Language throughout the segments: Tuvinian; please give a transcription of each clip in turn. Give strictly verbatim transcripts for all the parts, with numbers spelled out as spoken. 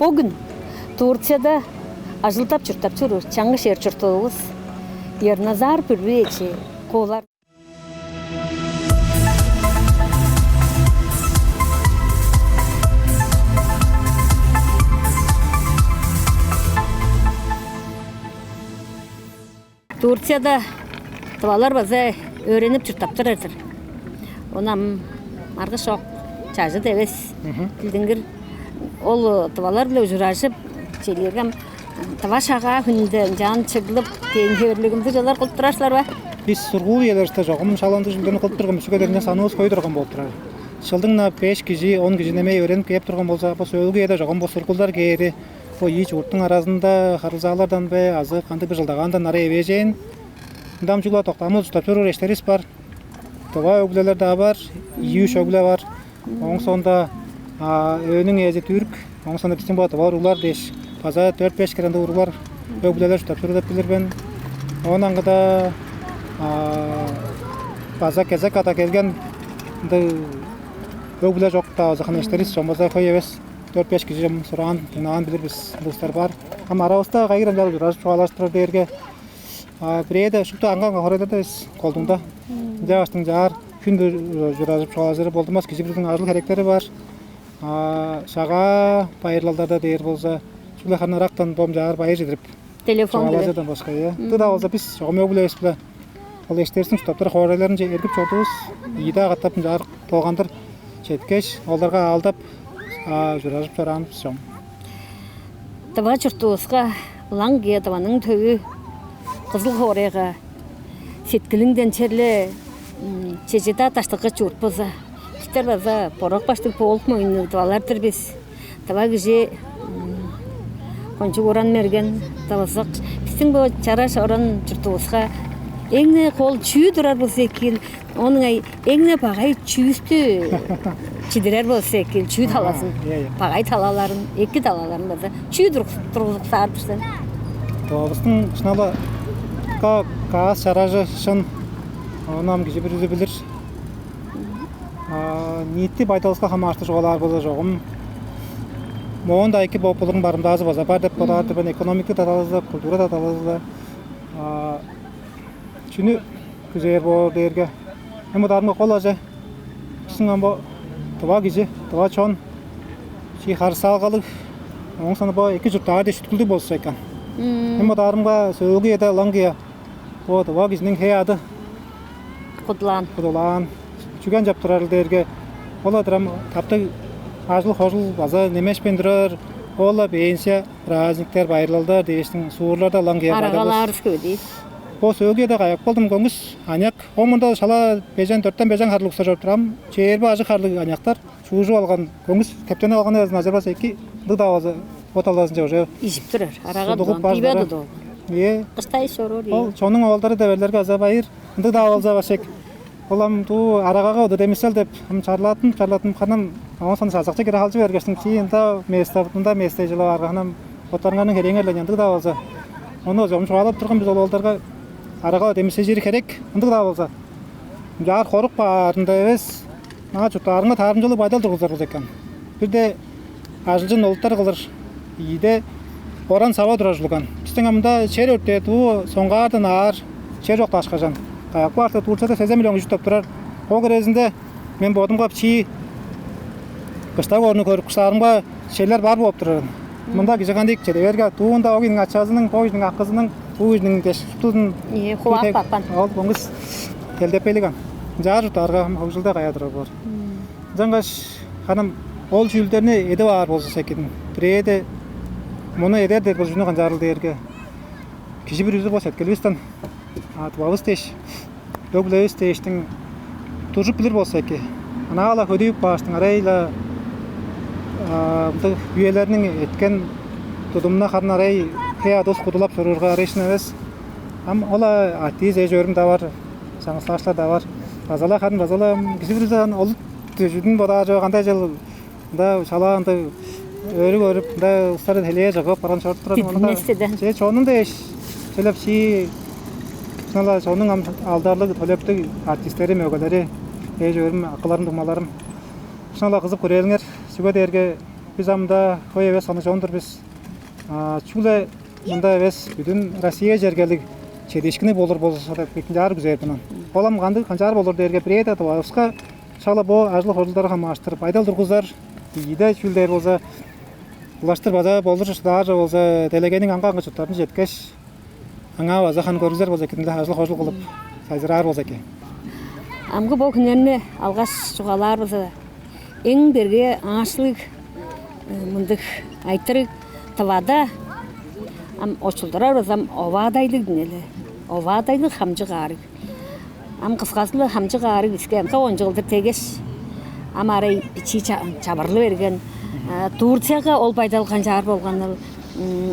Бөгүн Турцияда ажылдап чурттап чоруур чаңгыс эр чурттуувус Ерназар Бүрбү эчи куулар. Турцияда тывалар база өөренип чурттап турар-дыр. Ону ам маргыш чок, чажыт эвес. Билдингир, ол тывалар-биле ужуражып, челээргем тыва шагаа хүнүнде ынчаан чыглып, дээн хевирлиг ындыг чылар кылып турар силер бе? Бис сургуул үелеривисте чогум шаландыг чүүлдерни кылып турган, сүгедеринче санывыс хөй турган болуп турар. Чылдың-на беш кижи, он кижи немей өөренип кээп турган болза, бо сөөлгү үеде чогум бо сургуулдар кээри, бо ийи чурттуң аразында харылзаалардан бе азы кандыг бир чылдагаандан ара эвээжээн. Ында ам чугула доктаамыл устап чоруур эштеривис бар. Тыва өг-бүлелер-даа бар, ийи-үш өг-бүле бар. Ооң соонда өөнүң ээзи түрк, ооң соонда бистиң бо тыва уруглар дээш база дөрт-беш хире ындыг уруглар, өг-бүлелер устап чоруур деп билир мен. Оон аңгыда база кезек када келген ындыг өг-бүле чок-даа база ханы эштеривис чон база хөй эвес, дөрт-беш кижи чон сураан, дыңнаан билир бис, ындыг улустар бар. Ам аравыста кайы хире ынчаар ужуражып чугаалажып турар дээрге, бирээде шупту аңгы-аңгы хоорайларда эвес, колдуңда. Ынча баштың чаар хүн ужуражып чугаалажыры болдунмас, кижи бүрүзүнүң ажыл-херектери бар. Шагаа байырлалдарда дээр болза, чүгле ханы ырактан бом чаар байыр чедирип, телефон чугаалажырдан башка, э. Ды-даа болза бис чогум өг-бүлевис-биле ол эштеривистиң чурттап турар хоорайларынче эргип чордувус. Ийи-даа катап ынчаар долгандыр четкеш, оларга аалдап, ужуражып чораан бис чогум. Тыва чуртувуска, Лаңкия, Тываның төвү, Кызыл хоорайга сеткилиңден черле чеже-даа даштыкы чурт болза, бистер база борак баштыг, боолук моюннуг тывалар-дыр бис. Тыва кижи кончуг уран-мерген, тывызык. Бистиң бо чараш оран чуртувуска эң-не кол чүү турар болза эки-ил, оон ыңай эң-не багай чүүстү чидирер болза эки-ил, чүү талазын, багай талаларын, эки талаларын база чүү тургузуптаар-дыр сен? Тывавыстың шынап-ла ка-, каас чаражы шын, ону ам кижи бүрүзү билир. Ниити байдалывыска хамаарыштыр чугаалаар болза чогум, моон-даа эки бооп болурун барымдаазы база бар деп бодаар-дыр мен, экономика талазы-даа, культура талазы-даа. Чүнү күзээр боор дээрге, мен бодаарымга, кол ажы бистиң ам бо тыва кижи, тыва чон, чии харыысалгалыг, ооң соонда бо эки чурттаар дээш чүткүлдүг болза экен. Мен бодаарымга, сөөлгү үеде Лаңкия бо тыва кижиниң хей-аъды кудулаан. Кудулаан. Чүге ынчап турарыл дээрге, ол-ла-дыр ам таптыг ажыл-хожул база немешпейн турар, ол-ла пенсия, праздниктер, байырлалдар дээштиң суурларда Лаңкия байдалывыс. Арагалаарывыс көвүдей. Бо сөөлгү үеде кайгап калдым, көңгүс аныяк. Ол мында шала бежен, дөртен бежен харлыг улустар чоруп турар ам, чээрби ажыг харлыг аныяктар чуужуп алган, көңгүс тептенип алган эвес, назыр база эки, ындыг-даа болза, бо талазынче уже ижип турар. Арага сундугуп дыдыын, бар бибе дара. Дыдыын. Ээ. Кыштай чоруур, ол ээ. Чоннуң оолдары деп эрлерге база байыр. Ындыг-даа болза, башек. Ол ам дуу арагага удур демисел деп, ам чарлаттым, чарлаттым, ханам, оон соонда чазакчы кире халчы бергештиң, чи ында место, ында место жылап арга, ханам, боттарыңарның херээңер-ле, ындыг-даа болза. Ону чогум чугаалап турган бис ол оолдарга, арага демисежири херек, ындыг-даа болза. Ынчаар хорук баарында эвес, маа чурттаарынга таарымчалыг байдал тургузар болза экен. Бирде ажылчын олуттар кылыр, ийиде оран-сава турар ужурлуган. Бистиң ам мында чер өртээ, дуу соңгаардан аар чер чок дашкажан. Каяк баарта Турцияда сезен миллион кижи чурттап турар. Ол херезинде мен бодумга чии кыштаг орну көрүп, кыштаарымга черлер бар бооп турар. Мында кижи кандыг чеде берге, дуунда ол кижиниң ачазының, бо кижиниң акызының, бу кижиниң дээш, шуптузун. Ийе, хуваап каапкан. Ол көңгүс элдеппейлиг ам. Ынчаар чурттаарга, ам хөгжүлде каяа турар боор. Ынчангаш, ханым, ол чүүлдерни эдип аар болзувусса эки-дир. Бирээде муну эдер дээр болза, чүнү канчаарыл дээрге, кижи бүрүзү бо сеткиливистен, а, тывавыс дээш, өг-бүлевис дээштиң дужуп билир болза эки. Анаа-ла хөдүүп кааштың, арай-ла, а, мындыг үелерниң эрткен тудумунга харын арай хей-аъдывыс кудулап чоруурга арай шын эвес. Ам ол-ла артист эш-өөрүм-даа бар, чаңгыс-даа бар. База-ла харын, база-ла кижи бүрүзү ам ол дүжүдүн бодаар чок, кандай чыл мында шала ындыг өрү көрүп, мында улустар хелээр чыгып барган чоруп турар. Дидинмес-даа. Че, чонун дээш, чөлеп шии, шынала чонуң ам алдарлыг, төлептиг артисттери, мөгелери, эш-өөрүм, акыларым, дуңмаларым. Шынала кызып көрээлиңер, чүге дээрге Бис ам мында хөй эвес ханы чон-дур бис. Чүгле мында эвес, бүдүн Россия чергелиг чедиишкини болур болза деп бекинчаар күзээр бынан. Ол ам кандыг канчаар болур дээрге, бирээде Тывавыска шала бо ажыл-хожулдары хамааштыр байдал тургузар, ийиде чүл дээр болза, улаштыр база болур шыдаар болза, делегейниң аңгы-аңгы чурттарынче четкеш, аңаа база хан көргүзер болза экен-ле, ажыл-хожул кылып сайзыраар болза экен. Амгы бо хүннерни алгаш чугаалаар болза, эң берге аңашлыг мындыг айтырыг: Тывада ам очулдурар болза, ам оваадайлыг динеле, оваадайлыг хамчык аарыг. Ам кысказы-ла хамчык аарыг биске ам он чылдыр дегеш, ам арай бичии чабырлы берген. Турцияга ол байдал канчаар болганыл,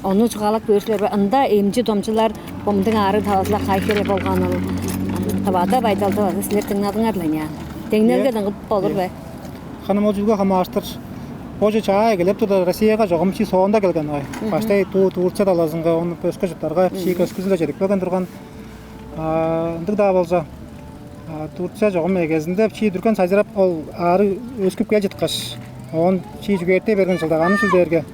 ону чугаалап көөр силер бе? Ында эмчи домчулар бо мындыг аарыг талазылак кайы хере болганыл, Тывада байдалды база силер дыңнадыңар-ла ыйнаан. Деңнелге дыңгып болур бе? Ханым, ол чүлге хамааштыр. Боже чаа эгелеп турда, Россияга чогум чи соонда келген ой. Баштай ту Турция талазынга, ону өске чурттарга чи көскүзүле чедип келген турган. Ындыг-даа болза, Турция чогум эгезинде чи дүрген сайзырап, ол аары өскүп кел чыткаш, оон чи чүгээртей берген чылдагааны чүл дээрге,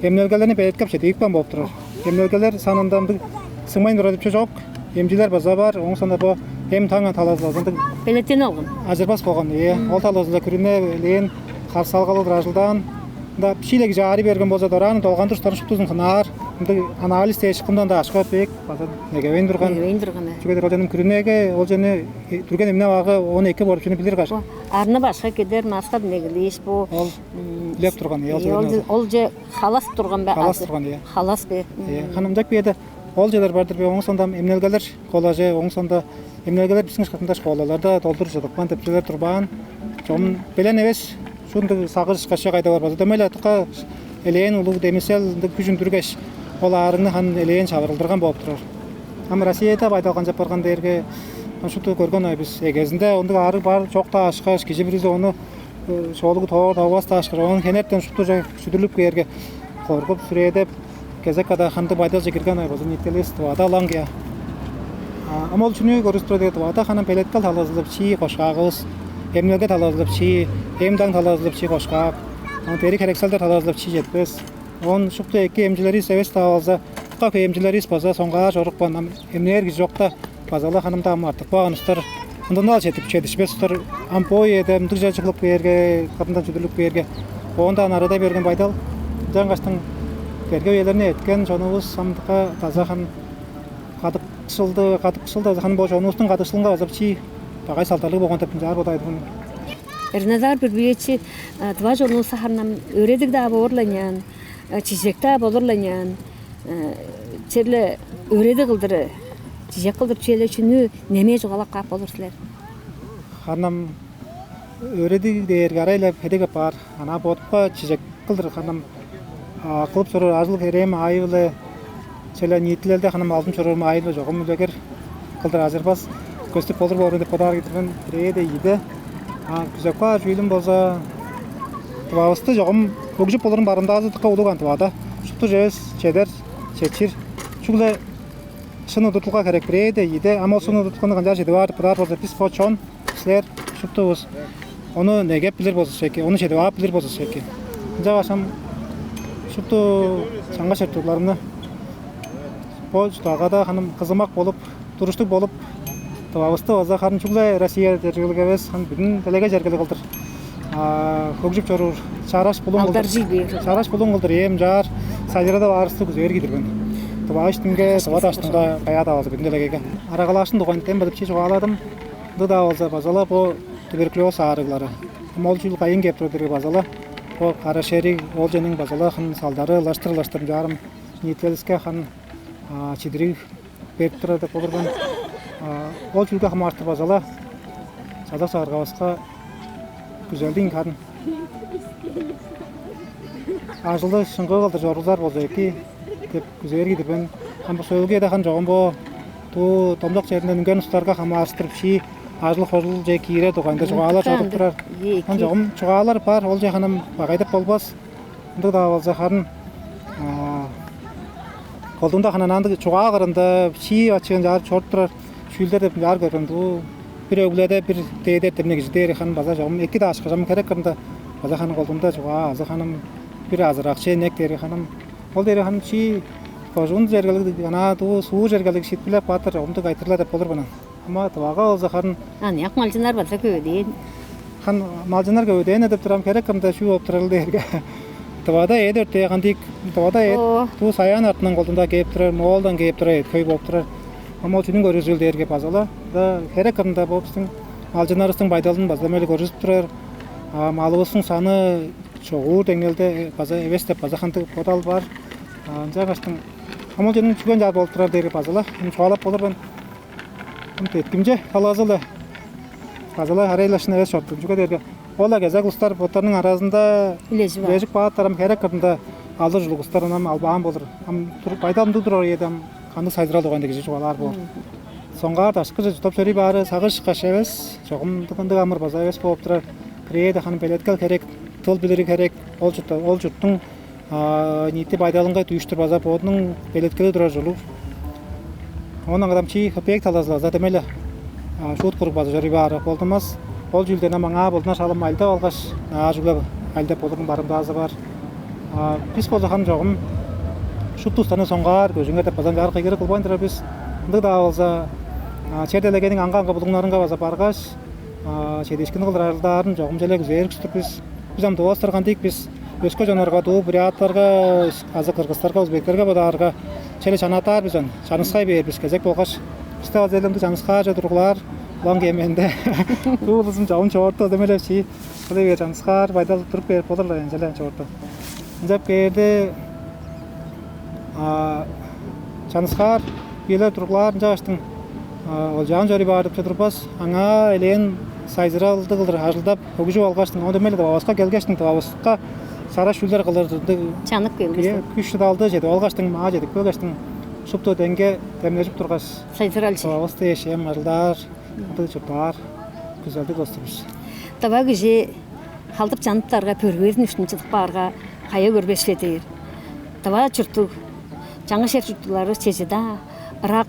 эмнелгелерни белеткеп чедиипкен болуп турар. Эмнелгелер санында ындыг сыңмайн турар деп чүве чок. Эмчилер база бар, оң соонда бо эм таң талазылазындыг белеттен алган. Ажырбас болган, ээ. Ол талазыла күрүне элээн харсалгалыг ажылдаан. Ында шииле кижи аарый берген болза, дораан долгандыр туштарын шуптузун хынаар. Ындыг анализ дээш кымдан-даа ашка бээк база негевейн турган. Негевейн турган, э. Чүге дээрге ол чанын күрүнеге, ол чаны, э, дүрген эмне баага он эки болуп чүнү билир каш. Бо арны башка кедер маска негелииш бу. Ол билеп турган, э, ол, ол же халас турган бе? Халас турган, э. Халас бе? Э, ханымчак биеде ол желер бар-дыр бе? Оң сондам эмнелгелер колаже, оң сонда эмнелгелер биздин шкафында школаларда долдур чыдыпкан деп чүлер турбаан. Чон белен эвес, шундуг сагыш кашча кайда бар база. Дөмей-ле тыка элээн улуг демисел ындыг күжүн дүргеш, ол аарыгны хан элээн чавырылдырган болуп турар. Ам Россияда байдалган чап барган дээрге, ам шупту көргөн ой бис. Эгезинде ындыг аарыг бар чок-даа ашкаш, кижи бүрүзү ону, э, шоолугу тоор тавас-даа ашкаш, оон хенертен шупту чок сүдүрлүп кээрге, коргуп, сүрээдеп, кезек када хандыг байдалче кирген ой болза, ниитилис Тывада алаң кыя. Ам ол чүнү көрүстүрүп, Тывада ханам белеткел талазылып чии кошкаагывыс, эмнелге талазылып чии, эм-даң талазылып чии кошкаак, ам дериг херекселдер талазылып чии четпес. Оон шупту эки эмчилеривис эвес-даа болза, дыка хөй эмчилеривис база соңгаар чорупкан, ам эмнээр кижи чок-даа, база-ла ханымда ам артып кааган устар ындынал чедип чедишпес устар, ам бо үеде мындыг чыглып кээрге, кырындан чүдүрлүп кээрге, оон-даа нарыдай берген байдал. Ынчангаштың берге үелерни эткен чонувус ам дыка даза хан кадыкшылды, кадыкшылды хан бо чонувустуң кадыкшылынга база чии багай салдарлыг болган деп ынчаар бодайды. Эрнедар Бүрбүечи, тыва чонувус ханам өөредиг-даа боор-ла ыняан, чижек-даа болур-ла ыняан, черле өөредиг кылдыр, чижек кылдыр чүвеле чүнү немээ чугаалап каап болур силер? Ханам өөредиг дээрге арай-ла хедеге баар, ана бодупка чижек кылдыр ханам кылып чоруур ажыл-херээн аайы-биле, черле ниитилелде ханам алдын чоруур аайы-биле чогум үлегер кылдыр ажырбас көстүп болур боор деп бодаар кидирген бирээде ийиде. А күзеп каар чүүлүм болза, Тывавысты чогум хөгжүп болурун барымдаазы дыка улуг ан Тывада. Шупту чевес чедер, четчир. Чүгле шын удуртулга херек бирээде ийиде. Ам ол шын удуртулганы канчаар чедип аар деп бодаар болза, бис бо чон, силер шуптувус ону негеп билир болзувусчу эки, ону чедип ап билир болзувусчу эки. Ынчангаш ам шупту чаңгаш чурттугларны бо чуртталгада ханам кызымак болуп, туруштуг болуп, Тывавысты база харын чүгле Россия чергелиг эвес, харын бүдүн делеге чергелиг кылдыр хөгжүп чоруур чараш булуң кылдыр. Алдаржый бээр. Чараш булуң кылдыр эм чаар сайжырада баарысты күзээр кидирген. Тыва иштинге, Тыва даштынга, каяа-даа болза бүдүн делегеге. Арагалаашын дугайында эм бадып чугааладым. Ындыг-даа болза, база-ла бо туберкулез аарыглары, ам ол чүүл кайын кээп турар дээрге, база-ла бо кара шериг, ол чүвениң база-ла хын салдары ылаштыр-ылаштыр чаарым ниитилелиске хын чидириг берип турар деп болур мен. Ол чүүлге хамаарыштыр база-ла чазак чагыргавыска күзелдиң харын ажылды шыңгыы кылдыр чорулзар болза эки деп күзээр кидирбен. Ам бо сөөлгү эде хан чогум бо дуу домдак черинден үнген устарга хамаарыштырып шии ажыл-хожулче киирер дугайында чугаалар чоруп турар. Хан чогум чугаалар бар, ол же ханам багайдап болбас. Ындыг-даа болза харын колдуунда ханам андыг чугаа кырында шии ачыын чаарып чоруп турар чүүлдер деп чаар көрген дуу. Бир өгледе бир дээдер демне кижи дээр ханам база чогум эки-даа ашкажам херек кырында база ханам колдуунда чугаа азы ханам Бир азыракчы инек дээрге харын, ол дээрге харын чии кожуун чергелиг, анаа дуу суур чергелиг шиитпирлеп каапты, чогумдуг айтырыглар деп болур баан. Ам Тывага болза харын Аныяк малчыннар база көвүдээн. Харын малчыннар көвүдээн деп турам, херек кырында чүү болуп турарыл дээрге. Тывада эът өртээ кандыг, Тывада эът Оо. Дуу Саян артынан колдуунда кээп турар, Моолдан кээп турар эът хөй болуп турар. Ам ол чүнүң көргүзүүл дээрге база-ла. Да херек кырында бо бистиң малчыннарывыстың байдалын база мели көргүзүп турар. А малывыстың саны чогуур деңнелде база эвес деп база хандыг бодал бар. А ынчангаштың ам ол чүнүң чүген чаар болуп турар дээрге база-ла. Ам чугаалап болур мен. Ам деткимче талазы-ла база-ла арай-ла шын эвес чордум. Чүге дээрге ол-ла кезек улустар боттарының аразында Үлежип аар. Үлежип кааттар, ам херек кырында алыр ужурлуг улустар ону ам албаан болур. Ам тур-, байдал ындыг турар үеде ам кандыг сайзырал дугайында кижи чугаалаар боор. Соңгаар дашкыже чурттап чоруй баары сагыш каш эвес, чогум ындыг ындыг амыр база эвес болуп турар. Бирээде ханы белеткел херек, тыл билири херек, ол чуртта, ол чурттуң ниити байдалынга дүүштүр база бодунуң белеткели турар ужурлуг. Оон аңгыда ам чии хөпеек талазы-ла база дөмей-ле шуут куруг база чоруй баары болдунмас. Ол чүүлден ам аңаа болдунар шалым ажылдап алгаш, наар чүгле ажылдап болурун барымдаазы бар. Бис болза ханы чогум шупту улустарны соңгаар көжүңер деп база ынчаар кыйгырыг кылбайн турар бис. Ындыг-даа болза, чер делегейниң аңгы-аңгы булуңнарынга база баргаш, чедиишкинни кылдыр ажылдаарын чогум черле күзээр күстүр бис. Бис ам тывыстар кандыг бис өске чоннарга, дуу буряттарга азы кыргыстарга, узбектерге бодаарга, черле чанаттаар бис ам, чаныксай бээр бис кезек болгаш. Бисте база элемди чаныксаар чок тургулаар улам кеменде. Бу улузум чогум чоорту демелеп чи кылып бээр чаныксаар байдал туруп бээр болур-ла ынчале чоорту. Ынчап кээрде чаныксаар биелер тургулаар ынчааштың олчаан чоруй баар деп чыдырбас, аңаа элээн сайзыралды кылдыр ажылдап, хөгүжүп алгаштың, оон дөмей-ле Тывавыска келгештиң, Тывавыска чараш чүүлдер кылдыр ындыг Чанып келгеш. Күш шыдалды чедип алгаштың, маа чедип келгештиң, шупту деңге демнежип тургаш, Сайзыралчы. Тывавыс дээш эм ажылдаар, ындыг чурттаар күзелдиг достур бис. Тыва кижи халдып чаныптарга, пөргүвезин үстүн чыдып каарга, кая көрбес бе дээр. Тыва чурттуг, чаңгыс чер чурттуглары чеже-даа ырак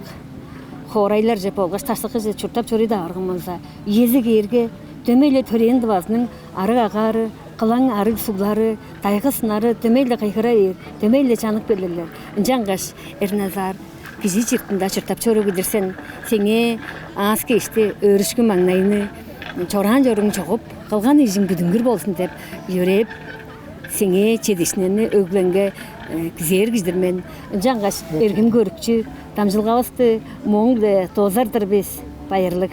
хоорайларже болгаш даштыкыже чурттап чоруй-даа барган болза, иези кээрге, дөмей-ле төрээн Тывазының арыг агаары, кылаң арыг суглары, тайгы-сыннары дөмей-ле кыйгыра бээр, дөмей-ле чанып келирлер. Ынчангаш, Эрназар, кижи чыртында чурттап чоруур кижи-дир сен, сеңээ аас-кежикти, өөрүшкү-маңнайны, чораан чоруң чогуп, кылган ижиң бүдүнгүр болзун деп йөрээп, сеңээ чедиишкиннерни өгленге кизээр кижи-дир мен. Ынчангаш эргим көрүкчү, дамчыдылгавысты мооң-биле доозар-дыр бис. Байырлыг.